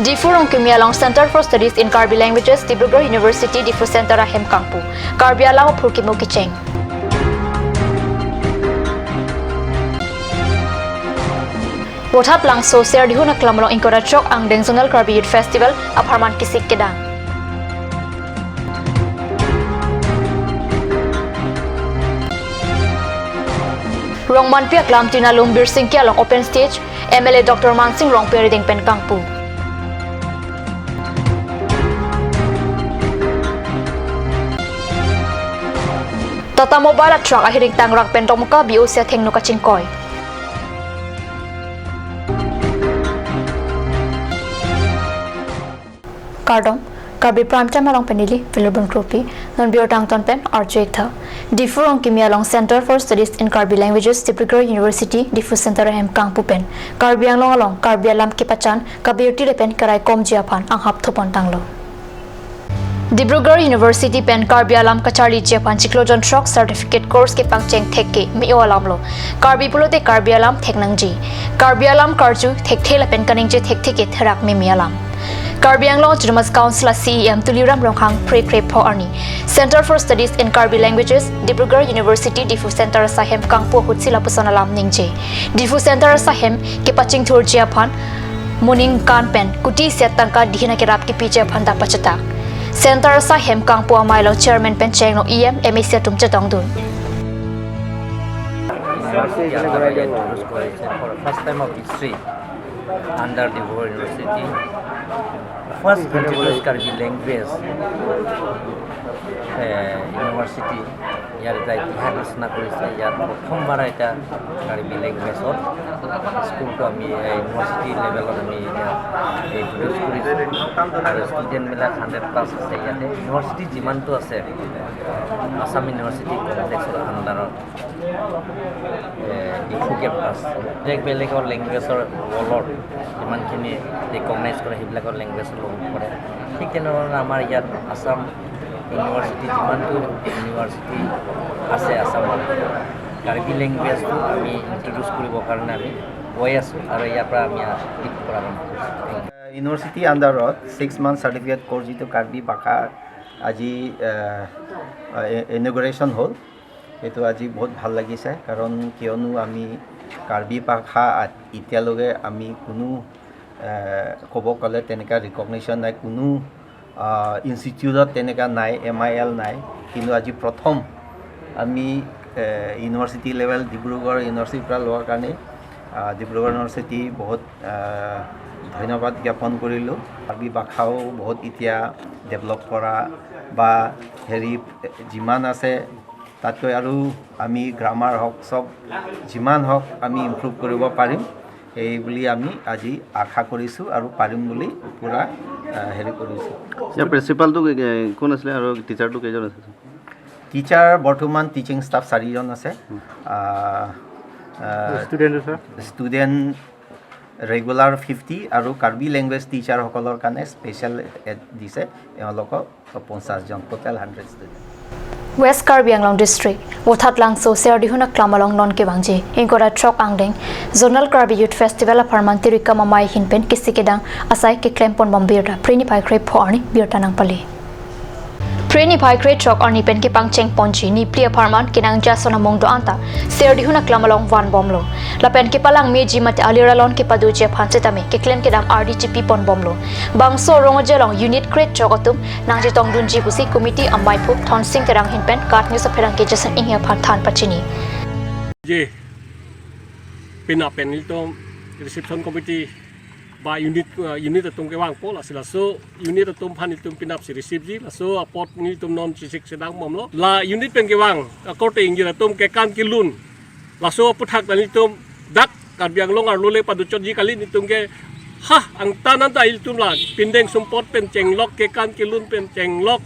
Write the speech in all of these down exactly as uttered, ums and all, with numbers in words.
Diphu Rongkimi along Center for Studies in Karbi Languages, Dibrugarh University, Diphu Center ahem kangpu. Karbi alam aphurkimo kecheng. Vothatlangso Serdihun aklam along ingkoi ra throk angdeng Zonal Karbi Youth Festival apharman kesik kedang. Rongmanpi aklam Tinalum Birsingki along open stage, M L A Doctor Mansing Rongpi arideng pen kangpu. Tata Mobile a truck ahiring tangrak pen Dongkamukam B O C athengno kachingkoi. Kardom, Karbi Prime Time along pen neli Philibon Kropi, non birta angton pen arju-ik tha. Diphu Rongkimi along Center for Studies in Karbi Languages, Dibrugarh University, Diphu Center ahem kangpu pen Karbi Anglong along Karbi alam kepachan, kabirti lapen keraikomji aphan anghap thupon tanglo. Dibrugarh University pen Karbi alam kacharliji aphan chiklo jon throk certificate course kepangcheng thekke me-o alamlo. Karbi pulote Karbi alam thek nangji. Karbi alam karju thekthe lapen kaningje thekthe ke therak meme alam. Karbi Anglong Autonomous Council a C E M Tuliram Ronghang phrekre pho arni Center for Studies in Karbi Languages, Dibrugarh University, Diphu Center asai ahem kangpu ahutsi lapuson alam ningje. Diphu Center asai ahem kepachingthurji aphan moningkan pen kuti isi atangka dihin akerap kepiji aphan ta pachetak. Center asai ahem kangpu amei along chairman pen chengno E M, M A C atum chetongdun. University under the Diphu College for the first time of history under Dibrugarh University. First introduce Karbi language, eh, university. ইয়াৰ এটা ইতিহাস ৰচনা কৰিছে। ইয়াত প্ৰথমবাৰ এটা কাৰ্বি লেংগুৱেজত স্কুলটো আমি, এ, ইউনিভাৰ্চিটি লেভেলত আমি এতিয়া ইণ্ট্ৰডিউচ কৰিছোঁ। আৰু ষ্টুডেণ্টবিলাক হাণ্ড্ৰেড প্লাছ আছে ইয়াতে। ইউনিভাৰ্চিটি যিমানটো আছে, আছাম ইউনিভাৰ্চিটি কমপ্লেক্সৰ আণ্ডাৰত, এ, ডিফু কেম্পাছ, বেলেগ বেলেগৰ লেংগুৱেজৰ ৱৰ্ল্ডত যিমানখিনি ৰিকগনাইজ কৰে, সেইবিলাকৰ লেংগুৱেজ ল'ব পাৰে। ঠিক তেনেধৰণে আমাৰ ইয়াত আছাম ইউনিভাৰ্চিটি, যিমানটো ইউনিভাৰ্চিটি আছে আছামত, কাৰ্বি লেংগুৱেজটো আমি ইণ্ট্ৰডিউচ কৰিবৰ কাৰণে আমি গৈ আছোঁ আৰু ইয়াৰ পৰা আমি আ-, ঠিক কৰা আৰম্ভ কৰিছোঁ। Thank you. ইউনিভাৰ্চিটি আণ্ডাৰত ছিক্স মান্থ চাৰ্টিফিকেট কৰ্চ যিটো কাৰ্বি ভাষা আজি, আহ, আহ, ইনগুৰেশ্যন হ'ল, এইটো আজি বহুত ভাল লাগিছে, কাৰণ কিয়নো আমি কাৰ্বি ভাষা আ-, এতিয়ালৈকে আমি কোনো, আহ, ক'ব গ'লে তেনেকুৱা ৰিকগনিশ্যন নাই, কোনো, আহ, ইনষ্টিটিউটত তেনেকুৱা নাই, এম আই এল নাই। কিন্তু আজি প্ৰথম আমি, এ, ইউনিভাৰ্চিটি লেভেল ডিব্ৰুগড় ইউনিভাৰ্চিটিৰ পৰা লোৱাৰ কাৰণে, আহ, ডিব্ৰুগড় ইউনিভাৰ্চিটি বহুত, আহ, ধন্যবাদ জ্ঞাপন কৰিলোঁ। কাৰ্বি ভাষাও বহুত এতিয়া ডেভেলপ কৰা বা হেৰি যিমান আছে, তাতকৈ আৰু আমি গ্ৰামাৰ হওক, চব যিমান হওক আমি ইমপ্ৰুভ কৰিব পাৰিম, এই বুলি আমি আজি আশা কৰিছোঁ আৰু পাৰিম বুলি পূৰা, আহ, হেৰি কৰিছোঁ। ইয়াৰ প্ৰিন্সিপালটো কি, কি, কোন আছিলে আৰু টিচাৰটো কেইজন আছে? টিচাৰ বৰ্তমান টিচিং ষ্টাফ চাৰিজন আছে। হুম। Ah, ah, student, sir? Student regular fifty আৰু কাৰ্বি লেংগুৱেজ টিচাৰসকলৰ কাৰণে স্পেচিয়েল এড দিছে, এওঁলোকক পঞ্চাছ জন, total hundred student. West Karbi Anglong District, Vothatlangso Serdihun aklam along non kevangji ingkoi ra throk angdeng Zonal Karbi Youth Festival apharman tirikam amei ahin pen kesik kedang asai keklem ponbom birta Phre niphai kre pho arni birta nangpale. Phre niphai kre throk arni pen kepangcheng ponji Nipli apharman kenangji ason amung do-an ta Serdihun aklam along vanbomlo. Lapen kepalangmeji mate alir alon kepadoji aphan setame keklem kedam ardi chipi ponbomlo. Bangso rong aje along unit kre throk atum nangchetongdunji pusi committee ameiphu Thonsing Terang ahin pen KAT News apherangke Jason Inghi aphan than pachini. Je, penap pen nelitum reception committee ba unit, uh, unit atum kevangpo, lasi laso unit atum aphan nelitum penapsi receive ji, laso apot nelitum non chesik sedang bomlo. La unit pen kevang akorte ingjir atum kekan kelun, laso aphuthak ta nelitum dak Karbi Anglong arlo le padochotji kali, nelitum ke ha angtan anta ilitum la pindeng sumpot pen chenglok, kekan kelun pen chenglok,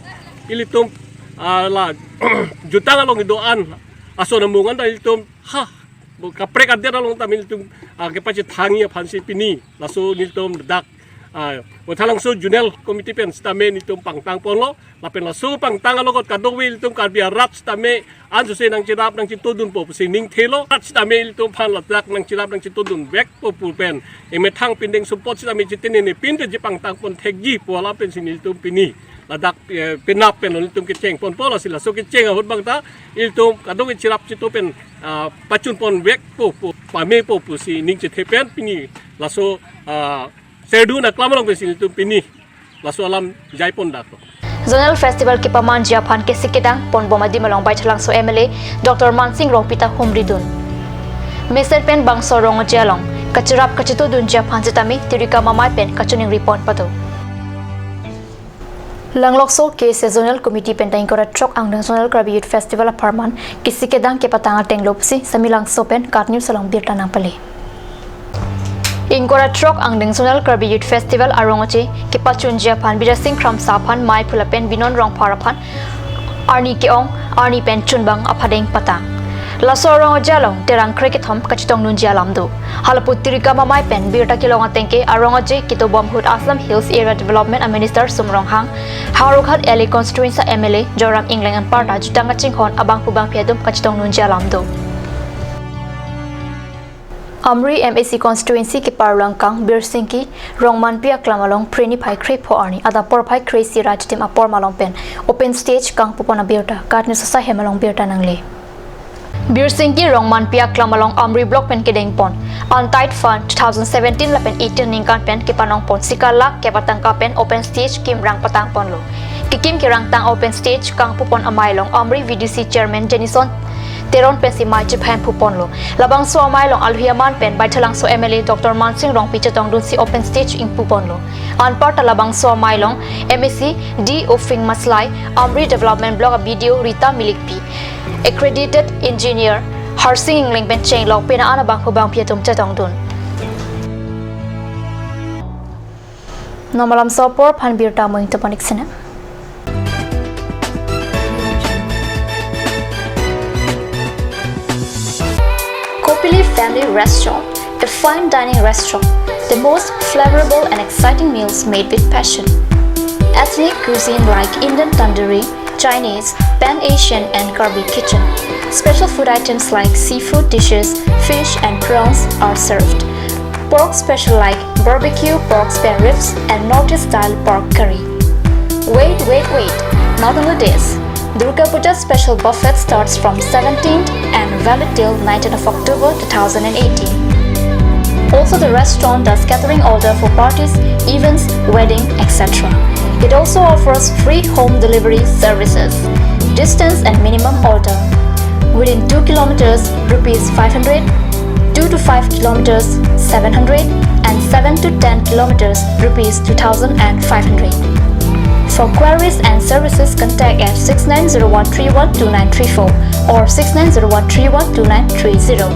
ilitum, ah, la jutang along kedo-an ason amung anta ilitum ha, bo kaprek adet along ta nelitum, ah, kepachethangji aphansi pini laso nelitum dak, ah, Baithalangso Zonal Committee pen sitame nelitum pangtang ponlo, lapen laso pangtang alogot kadokave ilitum Karbi arat sitame ansose nangcherap nangchetongdunpo pusi ningthelo, arat sitame ilitum aphan ladak nangcherap nangchetongdunvekpo pu pen emethang pindeng sumpot sitame chitene ne pinde ji pangtang pon thekji pu alam pensi nelitum pini ladak, eh, penap pen nelitum kecheng ponpo, lasi laso kecheng ahut abang ta ilitum kadokave cherap chetong pen, ah, pachun ponvekpo pu, pamepo pusi ning chethe pen pini laso, ah, serdun aklam along pensi nelitum pini laso alam jai pondaklo. Zonal Festival kepamanji aphan kisi kedang ponbom adim along Baithalangso M L A Doctor Mansing Rongpi ta humridun. Mesen pen bangso arong-aje along kacherap kachetongdunji aphan sitame Tirika Mamai pen kachiningri pon pado. Langlokso K S A Zonal Committee pen ta ingkoi ra throk angdeng Zonal Karbi Youth Festival apharman kisi kedang kepatang atenglo pusi Samelangso pen KAT News along birta nangpale. Ingkoi ra throk angdeng Zonal Karbi Youth Festival arong-aje kepachunji aphan Bidyasing Kramsa aphan mei phula pen Binon Rongphar aphan arni ke-ong, arni pen chunbang aphadeng patang. Laso arong-aje along terang krekethom kachetongdunji alam do. Halapu Tirika Mamai pen birta kelong ateng ke arong-aje ketobom ahut Assam Hills Area Development a Minister Sum Ronghang, Howraghat L A Constituency M L A Joyram Engleng anparta jutang kachinghon abangphu bangphi atum kachetongdunji alam do. Amri M A C constituency keparlo angkang Birsingki Rongmanpi aklam along Phre niphai kre pho arni adap porphai kre isi ra chitim apor malom pen open stage kangpupon abirta KAT News asai hem along birta nangle. Birsingki Rongmanpi aklam along Amri block pen kedengpon Untied Fund two thousand seventeen lapen eighteen ningkan pen kepanongpon sikar lakh kep atangka pen open stage kimrang patangponlo. Kekim kerangtang open stage kangpupon amei along Amri V D C Chairman Jenison Teron pensi mei chephan puponlo. Labangso amei along alohi aman pen Baithalangso M L A Doctor Mansing Rongpi chetongdunsi open stage ingpuponlo. Anparta labangso amei along M A C D Ofing Maslai, Amri Development Block a B D O Rita Milikpi, Accredited Engineer Harsing Engleng pen chenglok pena an abangphu bangphi atum chetongdun. Non malam so apor aphan birta mo ingtopanik sina. Kopili Family Restaurant, a fine dining restaurant, the most flavorable and exciting meals made with passion. Ethnic cuisine like Indian tandoori, Chinese, Pan-Asian and Karbi kitchen. Special food items like seafood dishes, fish and prawns are served. Pork special like barbecue pork spare ribs and Northeast style pork curry. Wait, wait, wait! Not only this, Durga Puja special buffet starts from seventeenth and valid till nineteenth of October two thousand eighteen. Also, the restaurant does catering order for parties, events, wedding, et cetera. It also offers free home delivery services. Distance and minimum order: within two kilometers, rupees five hundred, two to five kilometers, seven hundred, and seven to ten kilometers, rupees two thousand five hundred. For queries and services, contact at six nine zero one three one two nine three four or six nine zero one three one two nine three zero.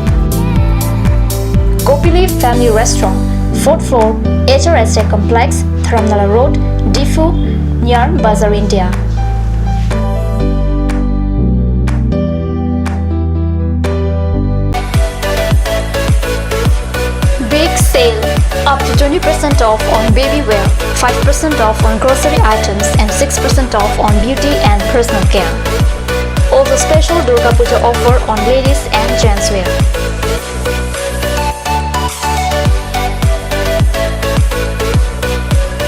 Kopili Family Restaurant, fourth floor, H R S A Complex, Dharamnala Road, Diphu, near Bazaar India. Big sale! Up to twenty percent off on baby wear, five percent off on grocery items, and six percent off on beauty and personal care. Also, special Durga Puja offer on ladies and gents wear.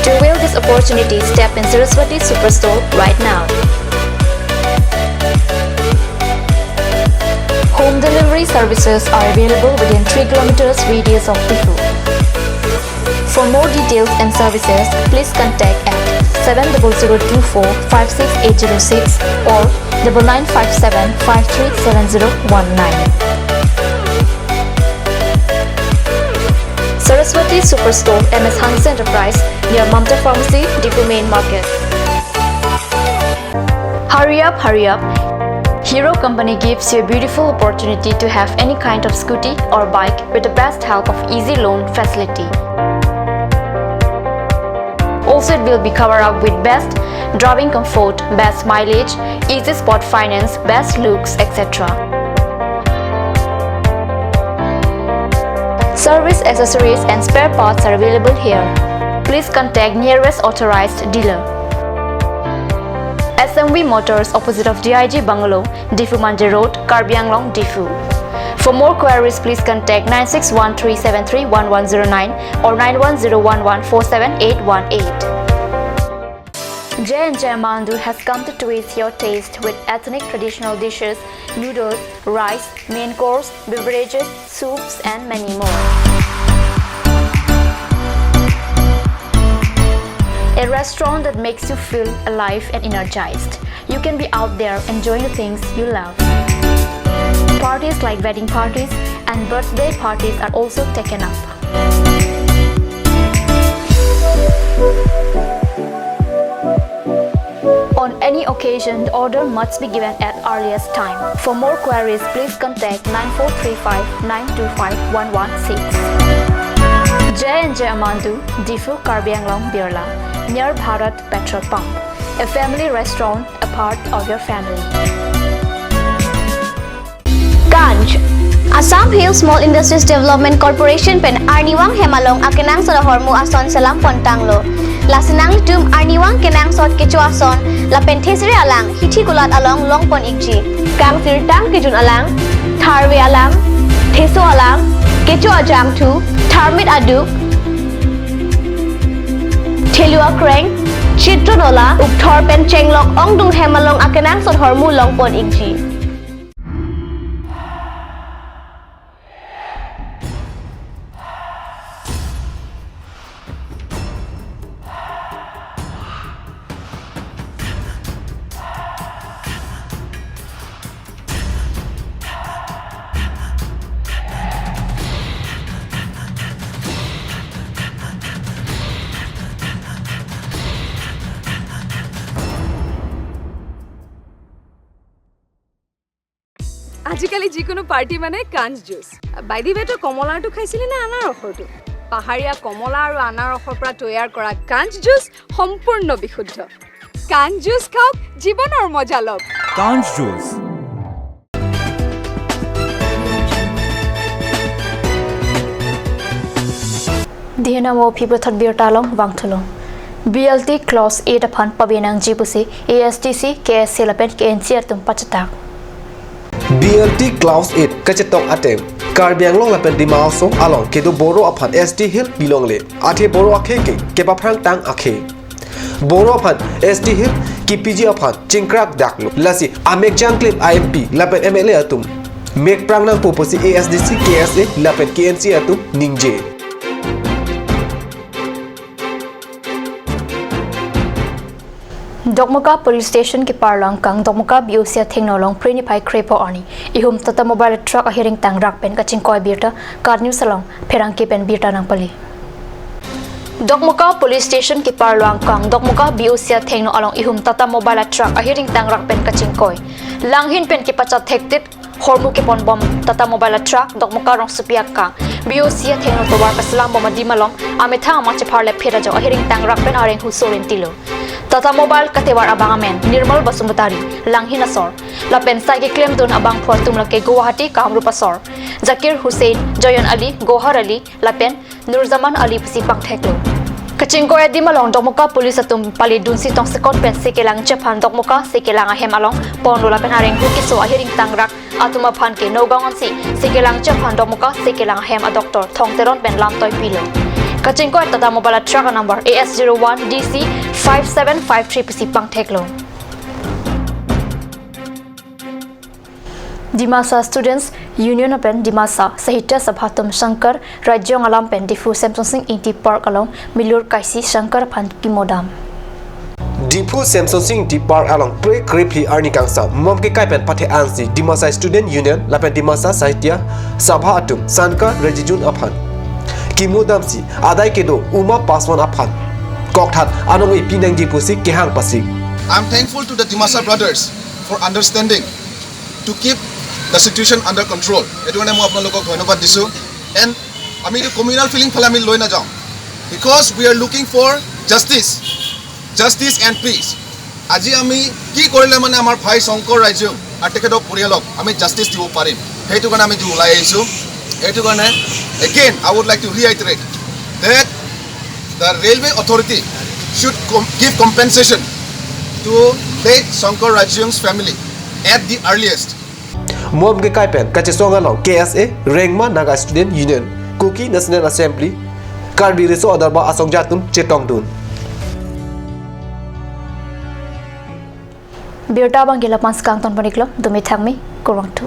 To avail this opportunity, step in Saraswati Superstore right now. Home delivery services are available within three kilometers radius of Diphu. For more details and services, please contact at seven double zero two four five six eight zero six or double nine five seven five three seven zero one nine. Saraswati Superstore, M S Hanse Enterprise, near Mamta Pharmacy, Diphu Main Market. Hurry up, hurry up! Hero Company gives you a beautiful opportunity to have any kind of scooty or bike with the best help of easy loan facility. Also, it will be covered up with best driving comfort, best mileage, easy spot finance, best looks, et cetera. Service accessories and spare parts are available here. please contact nearest authorized dealer. S M V Motors, opposite of D I G Bungalow, Diphu Manja Road, Karbi Anglong, Diphu. For more queries, please contact nine six one three seven three one one zero nine or nine one zero one one four seven eight one eight. J and J Amandu has come to twist your taste with ethnic traditional dishes, noodles, rice, main course, beverages, soups, and many more. A restaurant that makes you feel alive and energized. You can be out there enjoying the things you love. Parties like wedding parties and birthday parties are also taken up. On any occasion, the order must be given at earliest time. For more queries, please contact nine four three five nine two five one one six. J and J Amandu, Diphu, Karbi Anglong, Birla, near Bharat Petrol Pump. A family restaurant, a part of your family. Kanj. Assam Hill Small Industries Development Corporation pen arnivang hem along akenangsot ahormu ason selam pontanglo. Lasi nanglitum arnivang kenangsot kecho ason lapen thesere alang hithi kulat along longpon ikji. Kangsirtang kejun alang, tharve alang, theso alang, kecho ajangthu, tharmit aduk, thelu akreng, chitro nola, ukthor pen chenglok ongdung hem along akenangsot ahormu longpon ikji. আজিকালি যিকোনো পাৰ্টি মানে কাঞ্চ জুচ। বাইদিবে, তই কমলাৰটো খাইছিলি নে আনাৰসৰটো? পাহাৰীয়া কমলা আৰু আনাৰসৰ পৰা তৈয়াৰ কৰা কাঞ্চ জুচ সম্পূৰ্ণ বিশুদ্ধ। কাঞ্চ জুচ খাওক, জীৱনৰ মজা লওক। Kanj Juice. Dihena mo phibro thot birta along vangthulo. B L T clause eight aphan pabenangji pusi A S D C, K S A lapen K N C atum pachetak. B L T clause eight kachetok atem Karbi Anglong lapen Dima Hasao along kedo Boro aphan S T Hill pilongle. Athe Boro akhei ke kepaphrang tang akhei. Boro aphan S T Hill kipiji aphan chingkrak daklo. Lasi amek jangklip a M P lapen M L A atum mek prang nangpo pusi A S D C, K S A lapen K N C atum ningje. Dokmoka Police Station keparlo angkang Dokmoka B O C athengno along Phre niphai krepho arni ihum Tata Mobile truck ahiring tangrak pen kachingkoi birta KAT News along pherangke pen birta nangpale. Dokmoka Police Station keparlo angkang Dokmoka B O C athengno along ihum Tata Mobile truck ahiring tangrak pen kachingkoi. Langhin pen kepachat thektit hormu keponbom Tata Mobile truck Dokmoka rongsopi akang B O C athengno tovar kaselam bom adim along amethang amachepharle phir ajo ahiring tangrak pen areng huso rentilo. Tata Mobile katovar abang amen Nirmal Basumatary, Langhin asor, lapen sai keklemdun abangphu atum lake Guwahati, Kamrup asor, Zakir Hussain, Joyan Ali, Gohar Ali, lapen Nurjaman Ali pusi pangtheklo. Kachingkoi adim along Dokmoka Police atum pali dunsi tongsekot pen Sekelang chephan Dokmoka Sekelang ahem along ponlo lapen areng hu keso ahiring tangrak atum aphan ke Nagaon ansi Sekelang chephan Dokmoka Sekelang ahem a-doctor Thong Teron pen lamtoi pilo. Kachingkoi Tata Mobile truck number A S zero one D C five seven five three pusi pangtheklo. Dimasa Students Union lapen Dimasa Sahitya Sabha atum Shankar Rajiyong alam pen Diphu Semsonsing Ingti Park along milur kaisi Shankar aphan kimo dam. Diphu Semsonsing Ingti Park along Phre krephli arni kangsam mom kekai pen pathe ansi Dimasa Student Union lapen Dimasa Sahitya Sabha atum Shankar Rajiyong aphan kimo damsi adai kedo Uma Paswan aphan kokthat anong ipinangji pusi kehang pasi. I'm thankful to the Dimasa brothers for understanding to keep the situation under control. এইটো কাৰণে মই আপোনালোকক ধন্যবাদ দিছোঁ। এণ্ড আমি এইটো communal feeling ফালে আমি লৈ নাযাওঁ, because we are looking for justice, justice and peace. আজি আমি কি কৰিলে মানে আমাৰ ভাই শংকৰ ৰাইজেও আৰু তেখেতৰ পৰিয়ালক আমি জাষ্টিচ দিব পাৰিম, সেইটো কাৰণে আমি আজি ওলাই আহিছোঁ। সেইটো কাৰণে again I would like to reiterate that The railway authority should com- give compensation to late Shankar Rajiyung's family at the earliest. Mom ke kai pen kachesong along K S A, Rengma Naga Student Union, Kuki National Assembly, Karbi Riso Adarbar asong jatum chetong dun. Birta bang gila pans kangton paniklo, dumi thangmi, kurang tu.